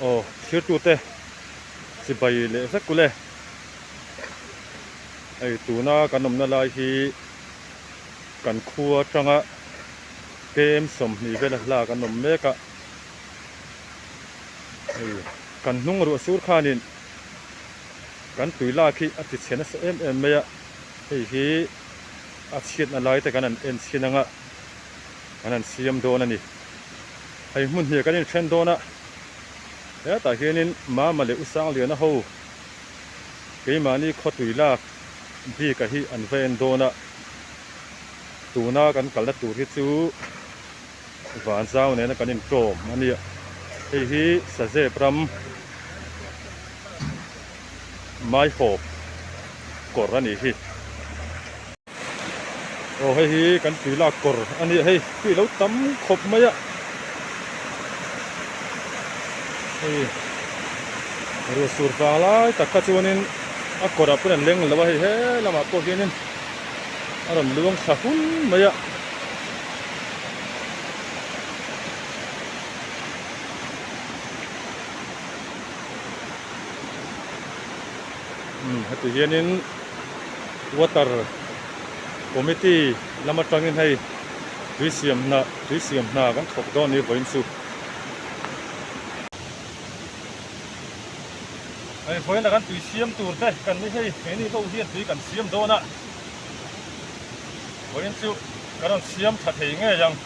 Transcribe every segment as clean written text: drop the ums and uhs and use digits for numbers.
Aw thirtute chibai leh vek ule hei tuna kan awmna lai hi kan khua atanga kem 20 vela hla kan awm mek a hei kan hnung ruah sur khanin kan tui lak hi a ti chhe nasa em em mai a hei hi a chhiatna lai te kan han en chhin anga kan han siam dawn a ni hei hmun hnih kan inthen dawn a hetah hianin Mama leh U Sangliana ho keimahni khaw tui lak bik a hi an va en dawn a. Tuna kan kalna tur hi chu Vanzau nena kan inṭawm a nia. Hei hi Sazep ram Maihawp kawr a nih hi. Aw hei hi kan tui lak kawr a nia hei tui lo tam khawp mai a. Hei ruah sur vang lai tak kha chuanin a kawrah pawhin an leng lo a hei he lamah pawh hianin. A rawn luang thla hun mai a. Umm heti hianin water committee lam atangin hei tui siam hna tui siam hna kan thawk dawn ni vawiin chu. Hei vawiin a kan tui siam tur te kan ni hei keini ho hian tui kan siam dawn a vawiin chu kan rawn siam tha thei ngei ang.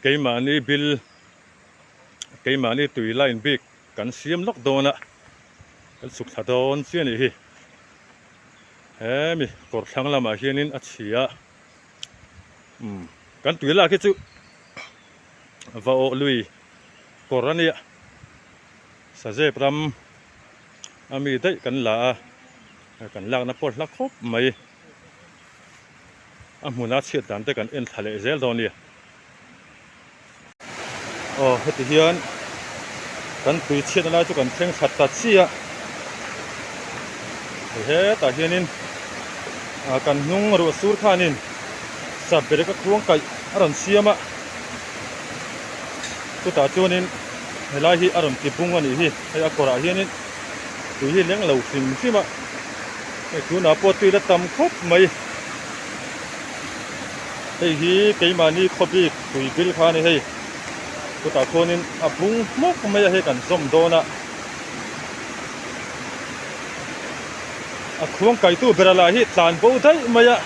Keimahni bill keimahni tui line bik Kan siam lawk dawn a, kan chhuk thla dawn chiah a nih hi. Hemi kawr thlang lamah hianin a chhi a, umm kan tui lak hi chu va awh lui kawr a nia, Sazep ram a mi daih kan la a, kan lakna pawh a hla khawp mai. A hmuna chhiat dan te kan en thla leh zel dawn a nia. Aw heti hian kan tui chhiatna lai chu kan thleng that ta chiah hei hetah hianin ah kan hnung ruah sur khanin sap berek a khuang kaih a rawn siam a chutah chuanin helai hi a rawn ti bung a nih hi hei a kawrah hianin tui hi leng lo hrim hrim a hei tunah pawh tui la tam khawp mai. Hei hi keimahni khaw bik tui bil kha a ni hei. Chutah chuanin a bung hmawk mai a hei kan zawm dawn a. A khuang kaitu bera lah hi tlan bo daih mai a.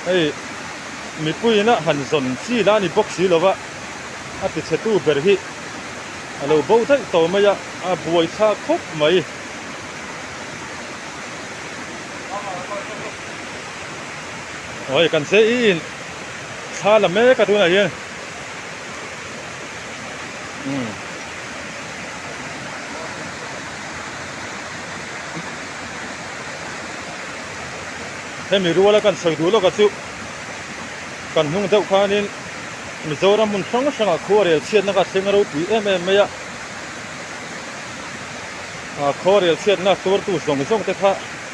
Hei mipuiin a han zawn chi lah a ni bawk si lova a tichhetu ber hi a lo bo daih tawh mai a, a buai thlak khawp mai. Oi kan che i in thla la mek a tunah hian umm hemi ruala kan sawi duh lawk a chu kan hnung deuh khanin Mizoram hmun hrang hrangah khuarel chhiatna kha thleng ropui em em mai a. Ah khuarel chhiatna tuartu zawng zawng te kha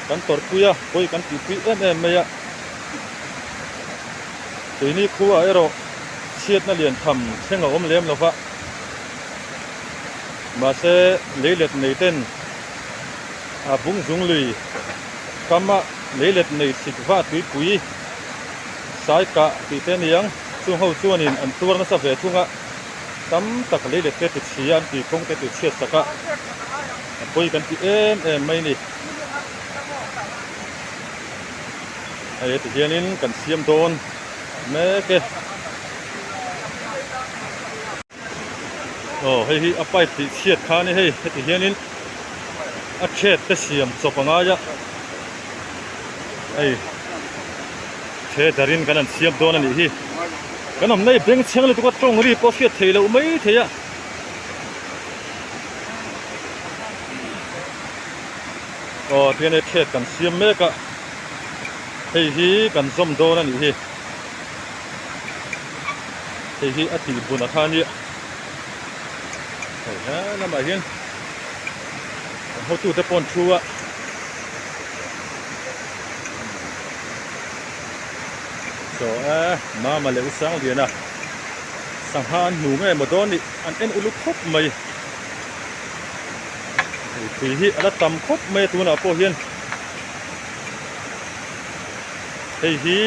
kan tawrhpui a, pawi kan tihpui em em mai a. Keini khuaah erawh chhiatna lian tham thleng a awm lem lo va, mahse leilet nei ten a bung zung lui kama leilet nei sik va tuipui sai kah tih te aniang chung ho chuanin an tuar nasa ve thung a. Tam tak leilet te ti chhia an tui kawng te ti chhiat sak a, a pawi kan ti em em mai a ni. Hei heti hianin kan siam dawn mek e. Aw hei hi a pipe tih chhiat kha a ni hei heti hianin a thret te siam chawp a ngai a hei thre darin kan han siam dawn a nih hi kan awmna hi bengchheng lutuk a tawng ri pawh hriat theih loh mai thei a. Aw tihian hei thret kan siam mek a hei hi kan zawm dawn a nih hi hei hi a tih bun a kha nia hei he lamah hian kan hotute pawh an thu a chaw e mama leh u Sangliana sangha an hmu nge maw dawn nih an en uluk khawp mai. Hei tui hi a la tam khawp mai a tunah pawh hian hei hi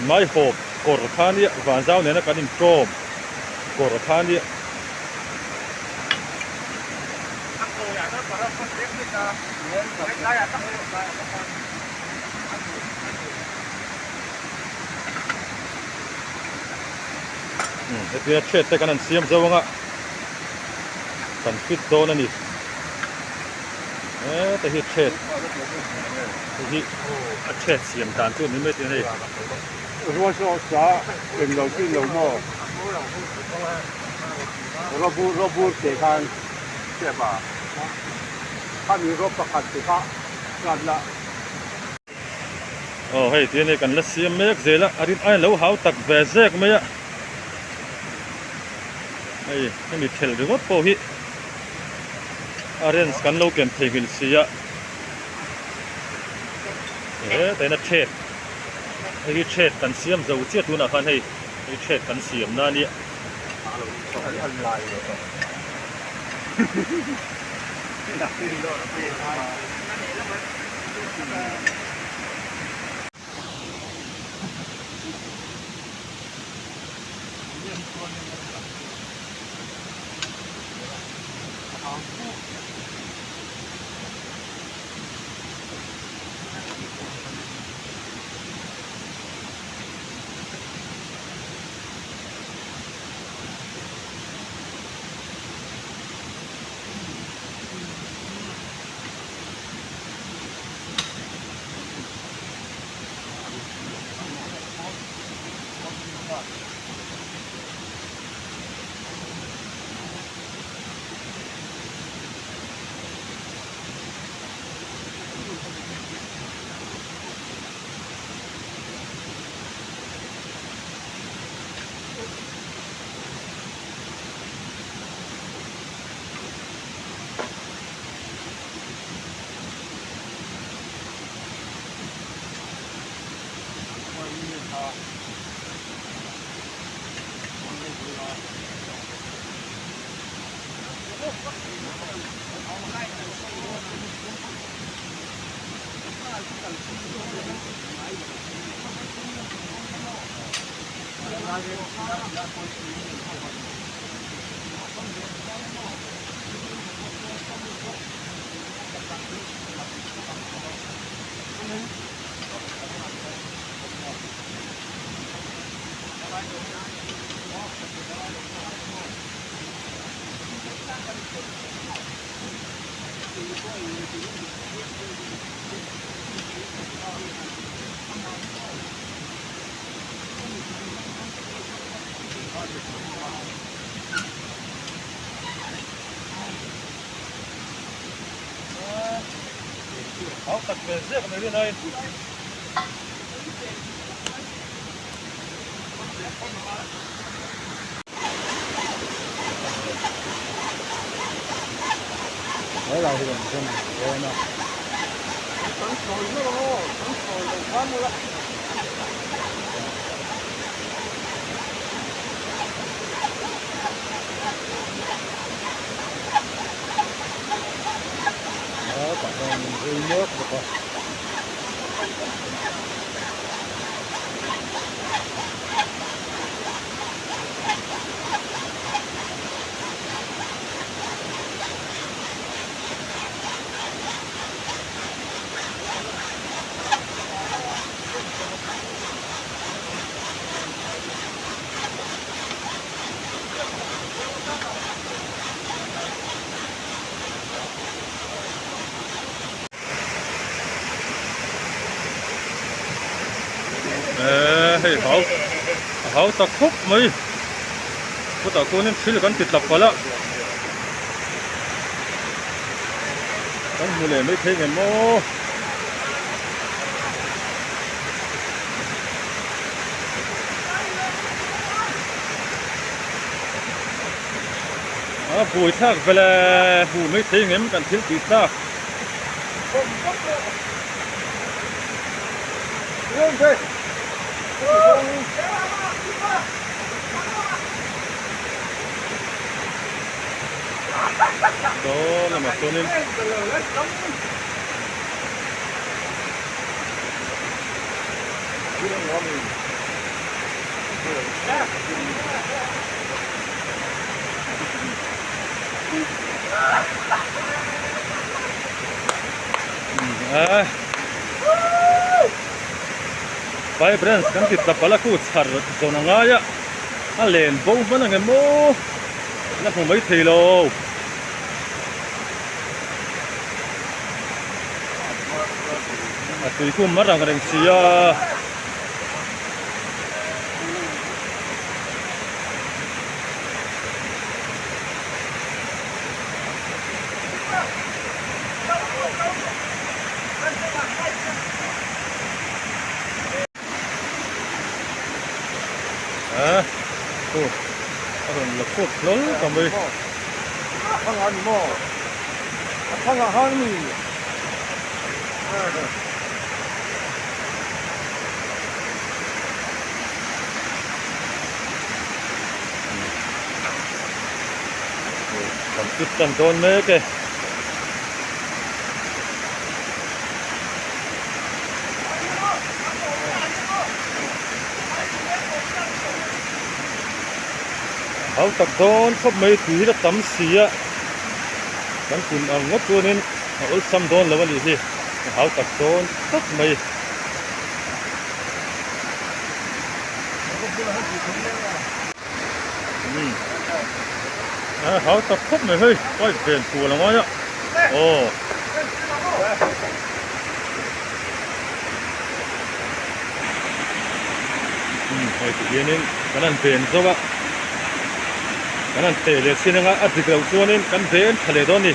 maihawp kawr kha nia vanzau nena kan intawm kawr kha nia. Hetia thread te kan han siam zo anga. Kan fit dawn a ni. Heta hi thread hei hi a thread siam dan chu a ni mai thei a ni. Rual saw sa eng lo chin lo maw? Rawbur rawbur te khan step a khami rawp pakhat te kha hlat la. Aw hei ti a ni kan la siam mek zel a a rin aiin lo hau tak ve zek mai a hei hemi thelh ringawt pawh hi a rens kan lo ken theihnghilh si a hetah hian a thlet hei hi thlet kan siam zo chiah tunah khan hei hei thlet kan siam na a nia. Hau tak ve ziak mai rin aiin. He lai hi kan zawm dawn a. Kan sawi zel ang aw, kan sawi lo khan ula. Tah hian min zui mek bawk a. hei hau a hau ta khawp mai chutah chuanin thil kan ti tla palh a kan hmu leh mai thei ngem aw. A buai thlak vele hmu mai thei ngem kan thil tih tlak. Saw lamah chuanin Vibrance kan ti tla palh a khu chhar zawn a ngai a a len bo hman ang em aw la hmu mai thei lo. A tui khu mar ang reng si a. A khu a rawn la chhuak hlawl ta mai. Kan fit tan dawn mek e. Hau tak dawn khawp mai tui hi la tam si a kan tum ang ngawt chuanin a awlsam dawn lo a nih hi a hau tak dawn khawp mai. A hau tak khawp mai hei pipe ven kual a ngai a aw. Hei ti hianin kan han ven zauh a kan han teh leh chin anga a dik loh chuanin kan ven tha leh dawn a ni.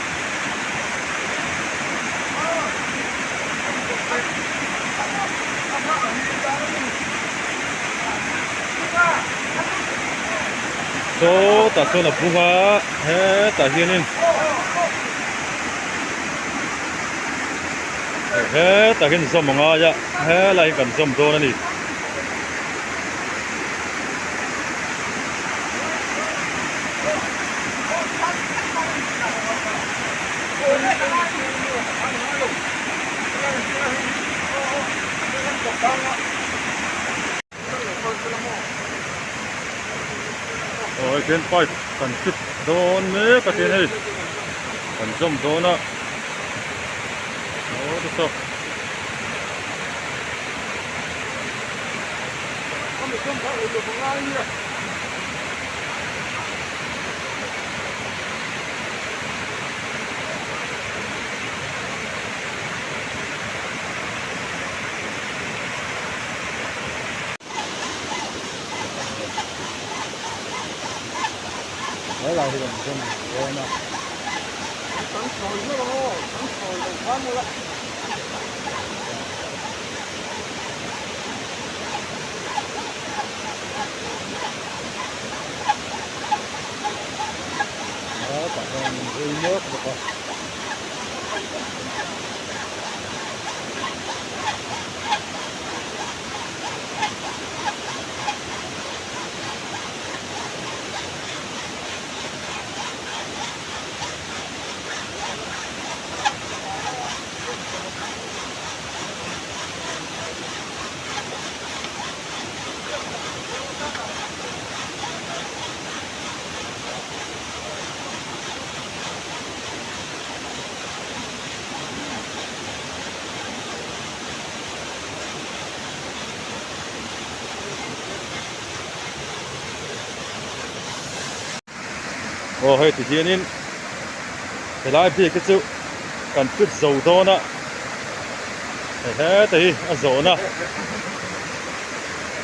Sawtah chuan a bung a hetah hianin hetah hian zawm a ngai a helai hi kan zawm dawn a ni. Aw hei khian pipe kan fit dawn mek a tin hei kan zawm dawn a aw te saw. Helai hi kan zawm dawn a. Kan sawi zel ang aw, kan sawi lo khan ula. A tah hian min zui mek bawk a. Aw hei ti hianin helai bik hi chu kan fit zo dawn a hei heta hi a zawhna. A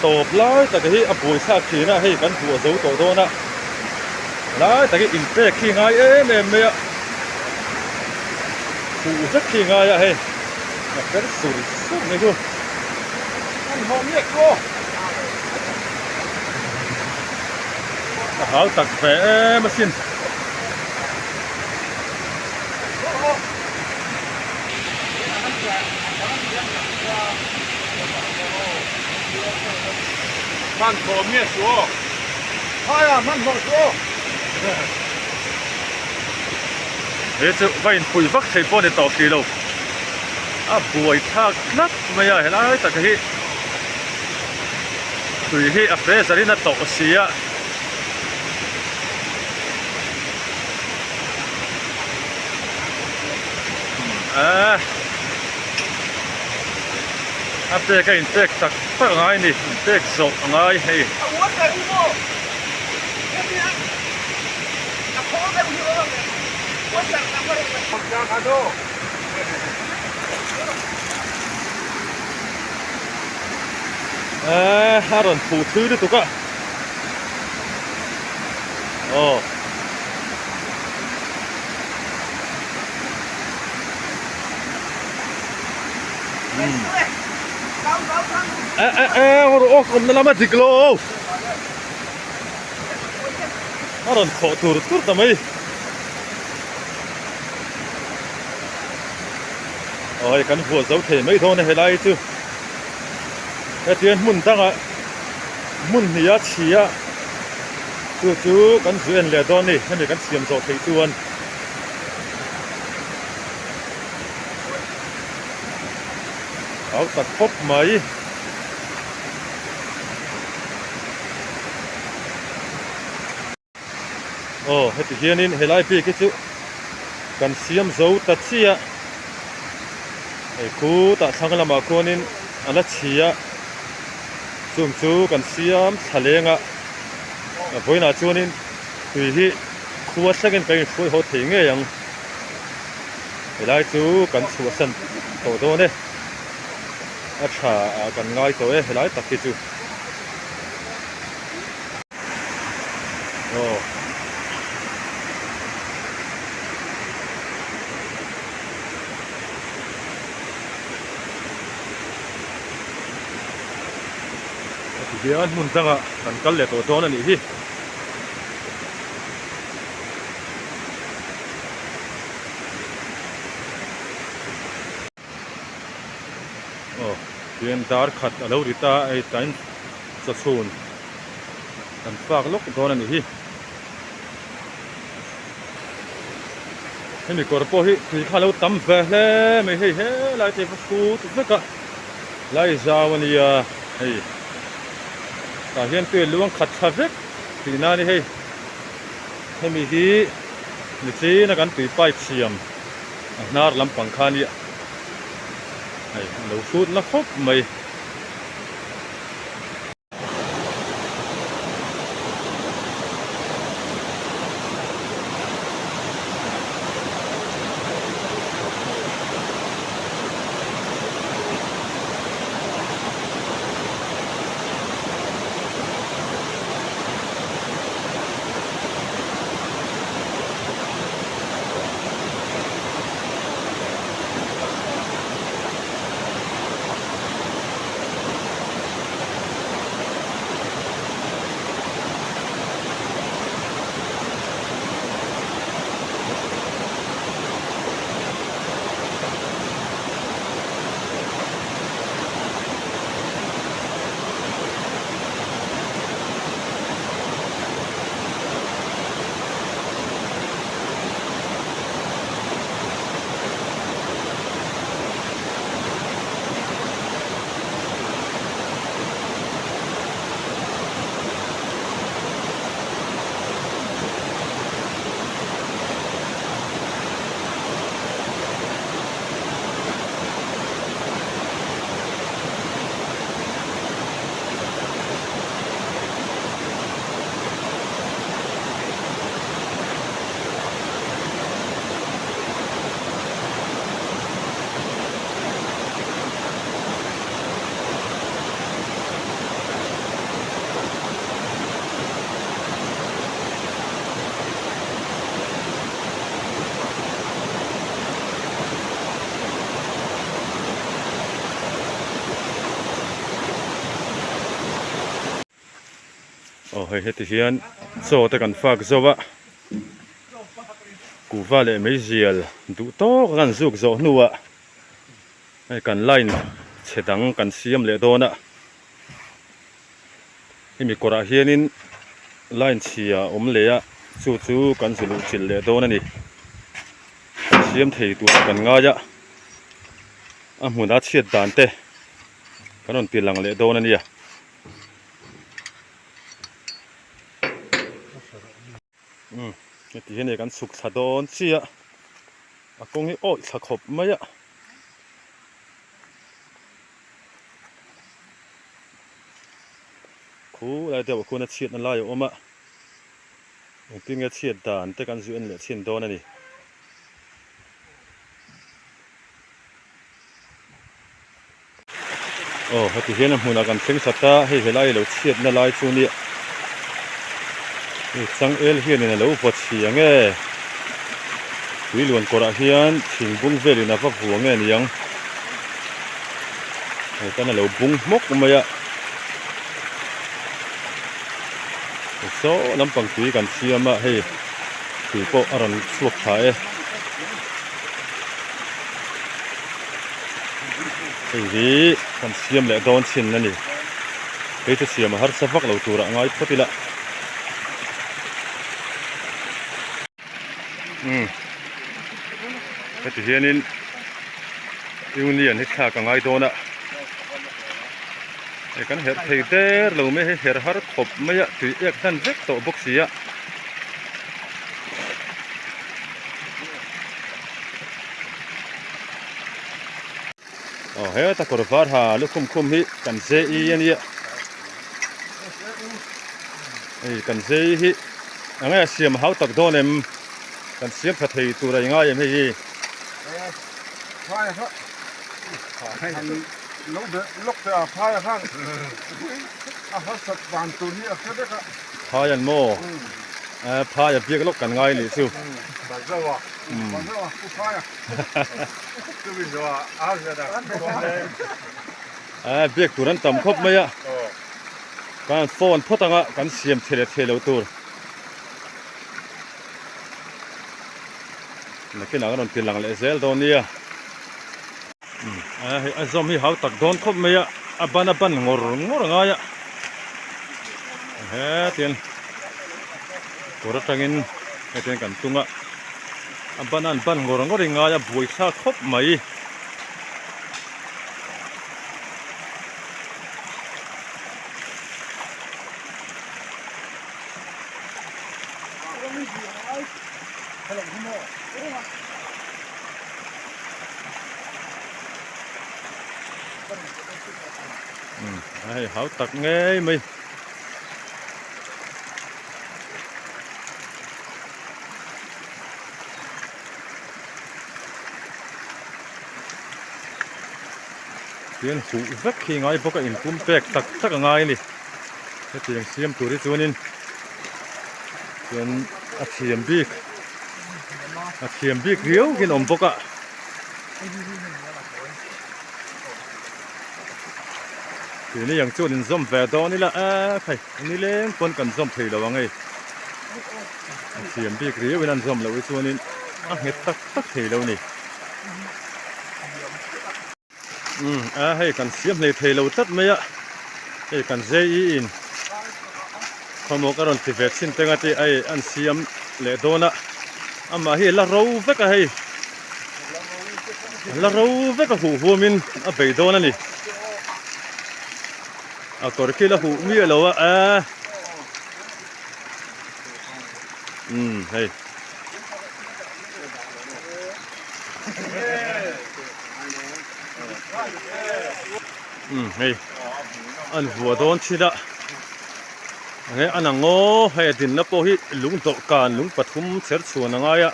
tawp lai tak hi a buaithlak thin a, hei kan buah zo tawh dawn a, lai tak hi inpek khi ngai em em mai a, khuh vek khi ngai a hei a fer sur sur mai chu. A hau tak ve em asin. He chu va inpui vak thei pawh a ni tawh hrih lo a buai thlak tlat mai a helai tak hi tui hi a pressure in a tawh si a. A pek a inpek tak tak a ngai a ni inpek zawh a ngai hei. A rawn phuh thui lutuk a. Aw. E e e aw awmna lama dik lo a rawn khawh tur tur ta mai aw hei kan vuah zo thei mai dawn a helai chu hetiang hmun dangah hmun hnih a chhia chu chu kan zu en leh dawn a ni hemi kan siam zawh theih chuan. Au tak khawp mai. Aw heti hianin helai bik hi chu kan siam zo ta chiah hei khutah thlang lamah khuanin a la chhi a chung chu kan siam thla leng a vawiinah chuanin tui hi khua thlengin kan inhruai haw thei ngei ang. Helai chu kan chhuahsan tawh dawn e, a tha ah kan ngai tawh e helai tak hi chu. Aw. Heti hian hmun dangah kan kal leh tawh dawn a nih hi. Aw tihian dar khat a lo ri ta a hei tain chawchhun kan fak lawk dawn a nih hi hemi kawr pawh hi tui kha a lo tam ve hle mai hei helai te hi va hrut vek a lai zau a nia hei tah hian tui a luang khat thla vek tih na a ni hei hemi hi nichin a kan tui pipe siam a hnar lampang kha a nia hei a lo hrut na khawp mai. Aw hei heti hian chaw te kan fak zo a, kuhva leh meizial duh tawk a kan zuk zawh hnuah hei kan line chhe dang kan siam leh dawn a, hemi kawrah hianin line chhia a awm leh a chu chu kan zu luh chilh leh dawn a ni, kan siam thei tur kan ngai a, a hmun a chhiat dan te kan rawn ti lang leh dawn a nia. Umm heti hian kan chhuk thla dawn chiah a kawng hi awih thla khawp mai a. Khu lai deuh ah khuan a chhiatna lai a awm a engtin nge chhiat dan te kan zu en leh chhin dawn a ni. Aw heti hian a hmunah kan thleng sat a, hei helai lo chhiatna lai chu nia hei changel hianin a lo vaw chhia nge tui luan kawrah hian thing bung velin a va vua nge niang hei tan a lo bung hmawk mai a saw lampang tui kan siam a hei tui pawh a rawn chhuak tha e. Hei hi kan siam leh dawn chin a ni. Hei chu siam a harsa vak lo turah ngai phawt ila. Umm heti hianin union hi thlak a ngai dawn a. Hei kan herh thei der lo mai hei herh har khawp mai a tui ek hnan vek tawh bawk si a. Aw heta kawr var ha lukhum khum hi kan zei a nia hei kan zei hi eng nge a siam hau tak dawn em kan siam tha thei tur a i ngai em hei hi. Phai an maw phai a biak lawk kan ngai nih chu. Biak tur an tam khawp mai a kan phone phawt anga kan siam thei leh thei lo tur nakinah kan rawn ti lang leh zel dawn nia hei a zawm hi hau tak dawn khawp mai a a ban a ban ngawr ngawr a ngai a hetiang kawr atangin hetiang kan tung a. A ban an ban ngawr ngawr in ngai a buai thlak khawp mai. Hei hau tak ngei mai. Tian huh vek khi ngai bawk a inpum pek tak tak a ngai a ni hetiang siam tur hi chuanin chuan a thiam bik a thiam bik riau hian a awm bawk a. Tuni ang chuan inzawm ve dawn ila a khai nileng pawn kan zawm thei lo ang hei a thiam bik riau in an zawm loh hi chuanin a nghet tak tak thei lo a ni umm a hei kan siam hlei thei lo tlat mai a hei kan JE in khawmawk a rawn ti ve chhin teng a tih hei an siam leh dawn a amah hi la ro vek a hei. La ro vek a huh huamin a bei dawn a ni. A kawr khi la huh miah lo a e. Umm hei. Umm hei an vua dawn thin a. Enge an ang aw hei a dinna pawh hi lung dawhkan lung pathum chher chhuan a ngai a.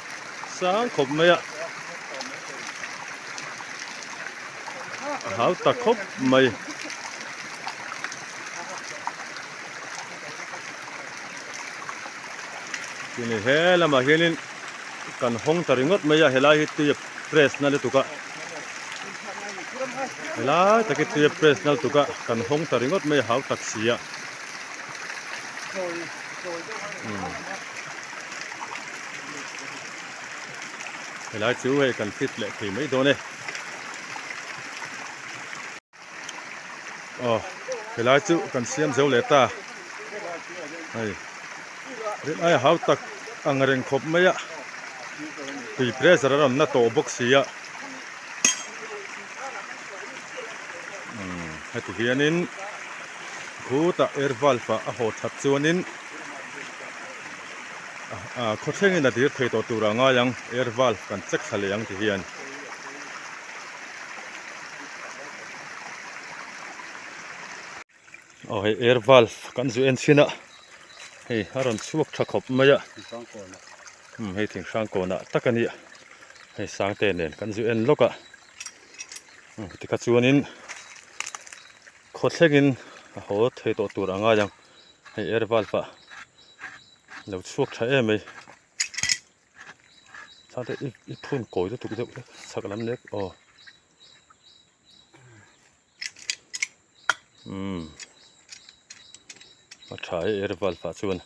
Sang khawp mai a, a hau ta khawp mai. Tuni he lamah hianin kan hawng ta ringawt mai a, helai hi tui a press na lutuk a, helai tak hi tui a press na lutuk a, kan hawng ta ringawt mai a hau tak si a. Helai chu hei kan fit leh thei mai dawn e. Aw helai chu kan siam zo leh ta. Hei rin aia hau tak ang reng khawp mai a. Tui pressure a rawn na tawh bawk si a. Umm heti hianin khutah air valve ah a haw that chuanin ah khawthlengin a dir thei tawh tur a ngai ang air valve kan check thla leh ang ti hian. Aw hei air valve kan zu en chhin a hei a rawn chhuak tha khawp mai a umm hei thing hrang kawnah tak a nia hei sangte nen kan zu en lawk a umm tikha chuanin khaw thlengin a haw thei tawh tur a ngai ang hei air valve ah lo chhuak tha em mai sangte i i phun kawi lutuk deuh hlek chhak lam lek aw. Umm a tha e air valve ah chuan.